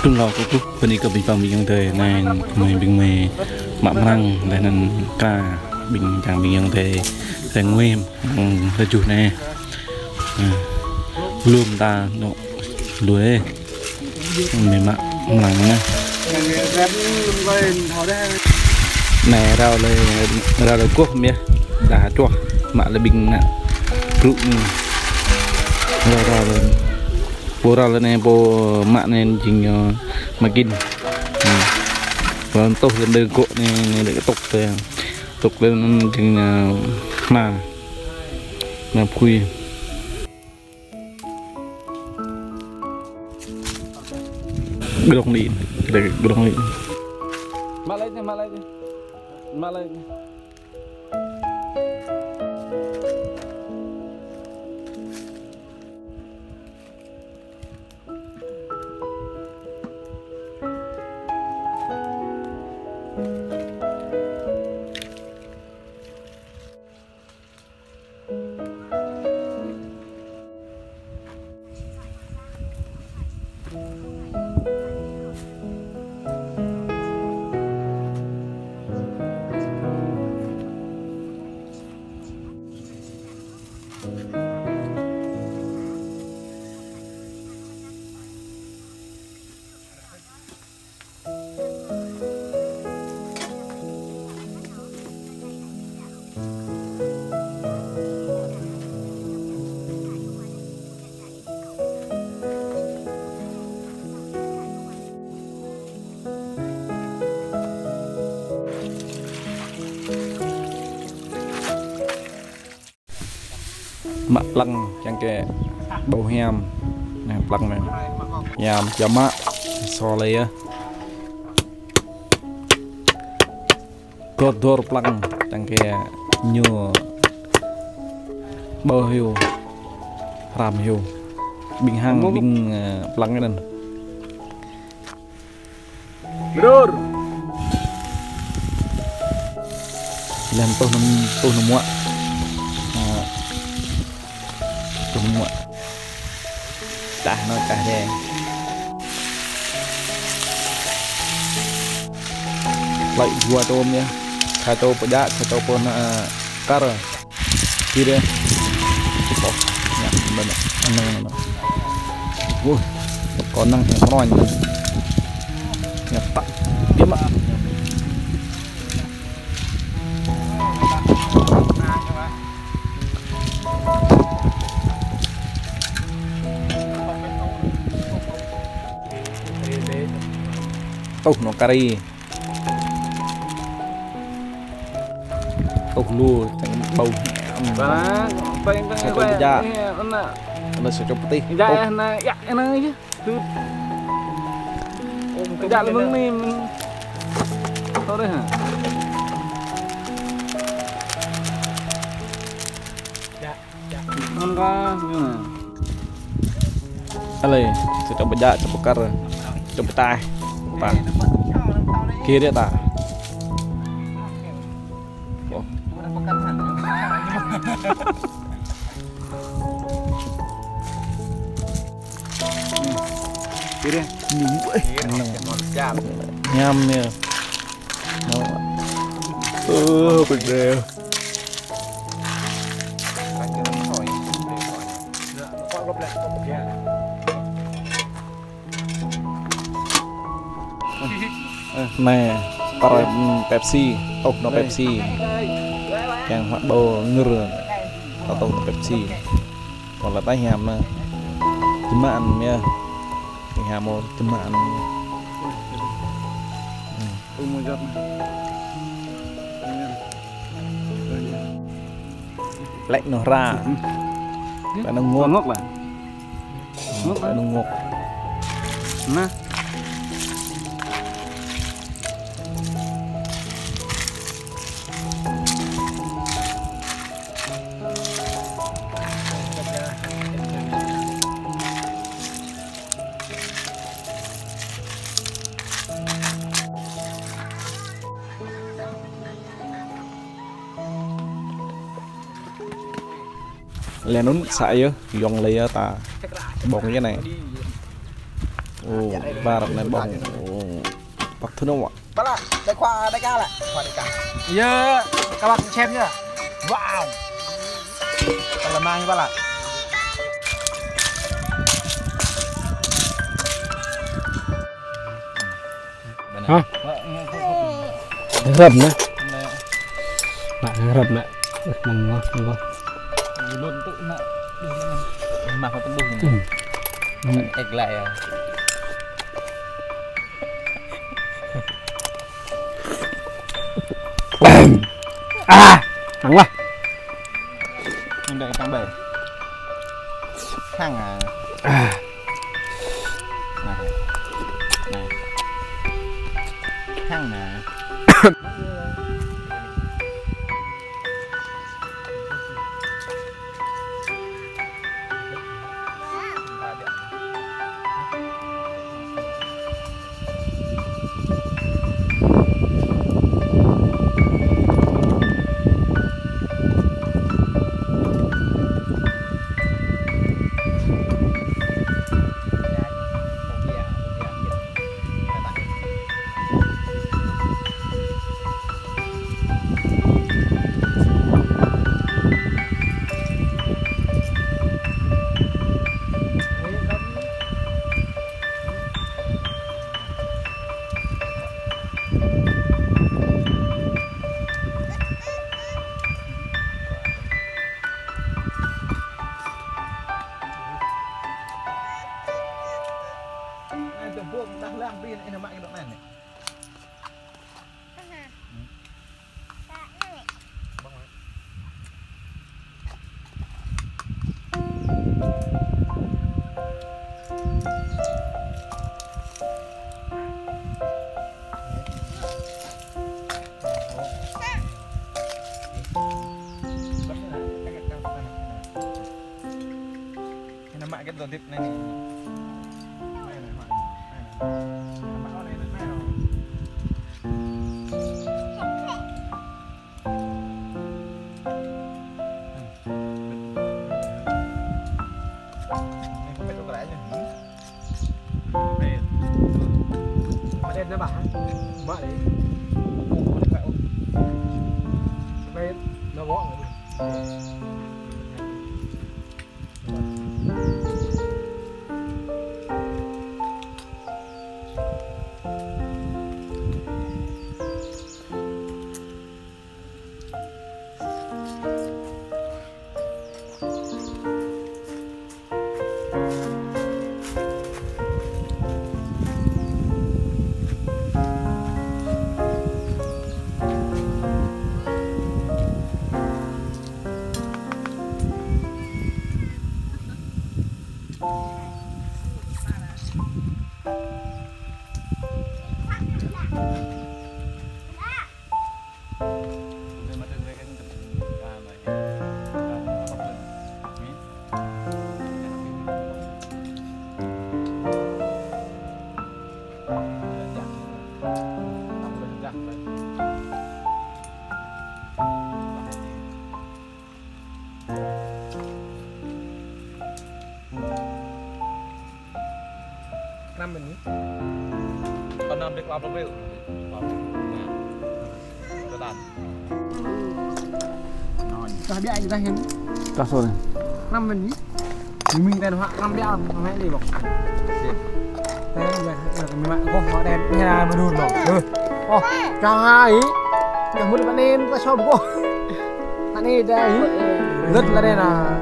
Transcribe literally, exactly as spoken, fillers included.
Tŭm lo kơ kŭ, bơni kơ ƀing păng ƀing ayŏng adơi, anai, gơmơi ƀing gơmơi mă mrăng, laih anŭn kra, ƀing čang ƀing ayŏng adơi, rơnguem, mrăng rơjuh anai. Ơ, lŏm ta, nŏ, lui. Gơmơi mă mrăng anai. Anai rao lĕ, rao lĕ kuah mơ̆ yơh. Dah čuah, mă lĕ ƀing ană. Brŭ anai. Rao, rao lĕ. Pô rao lĕ anai, pô mă anai jing ñu mă kĭn. Hmm. Pô tuh lĕ đơ gŏ anai, anai lĕ tŭk lĕ. Tŭk lĕ anŭn jing, ơ, hna. Hna phui. Gơnong lin, gơnong lin. Mă lĕ, mă lĕ. Mă lĕ. Mă plăng čang kơ ƀâo hiam. Anai plăng anai. Hiam, čang mă. Sô lĕ yơh. Dor dor plăng čang kơ ñu ƀâo hyu. Hrăm hyu. Ƀing hăng, ƀing, ơ, plăng anŭn. Dur. Lăm tuh năm, tuh năm muă. Ơ. Tuh năm muă. Čah nao čah deh. Lăi dua tôm yơh. Sa tôm pơjă, sa tôm pô nao, ơ, kar. Kir yơh. Ôh, ñăp mơ̆n. Anŭn, anŭn. Wơh, kơ anŭn hĕ mrŏng. Ñăp tăk. Diam mă. Tuh nao kari. Tuh lu, čang ƀâo. Ba, ba, ba, sa tôm pơjă. Anŭn sa tôm pơtih. Pơjă anai, yă, anai yơh. Pơjă lĕ mơ̆ng anai, mơ̆ng. Thôi deh, hă. Anŭn kah, ñu. Alai, sa tôm pơjă, sa tôm pơkar, sa tôm pơtaih. Pă. Kir yơh ta. Ôh. Kir yơh. Ñu, ơ. Ñam yơh. Ơ, pơdai. Ơ, anai, pơkar, ưm, Pepsi, tuh nao Pepsi. Yang mă ƀâo ngơr, ta tuh nao Pepsi. Kơ lăi ta hiam anai. Čơmă anŭn yơh. Hiam ôh, čơmă anŭn yơh. Ưm. Lĕ nao hra. Lĕ nao ngŏk. Ngŏk lah. Ngŏk lah. Lĕ nao ngŏk. Nah. Lĕ anŭn sa yơh, yŏng lĕ yơh ta. Ƀơ̆ng yơh anai. Ô, ba răp anai ƀơ̆ng. Ô, păk thun nao. Ba lah, đe khua đe ka lah. Khua đe ka. Yơ, kơ lăk čem yơ. Wow. Kơ lăk mang ba lah. Hă? Hrăp nă. Nă, hrăp nă. Măng ngă, măng ngă. Lun tu nă. Mă kơ tơbuh nă. Ek lah yă. Ah, nang lah. Nang đe tăng ƀai. Hăng ah. Nă. Nă. Hăng nă. Anai mă kơ tơdip anai ni. Anai, anai, mă. Anai, anai. Anai, mă, anai, anai, anai. Anai, kơ pĕt kơ ră anai. Mă đen. Mă đen anai ƀă. Mă đen. Mă đen anai ƀă. Năm mình nhỉ? Còn năm được lặp lặp rượu. Lặp rượu. Nè. Cho tan. Dah biar aja dah ini. Dah sore. Năm mình nhỉ? Mình tên họ năm biar năm hãy đi bọc. Tên là mình mẹ có họ đen nghe là mà đùn bọc. Ô, cho hai. Cho muốn bạn nên ta shop bọc. Bạn nên đây. Rất là đây là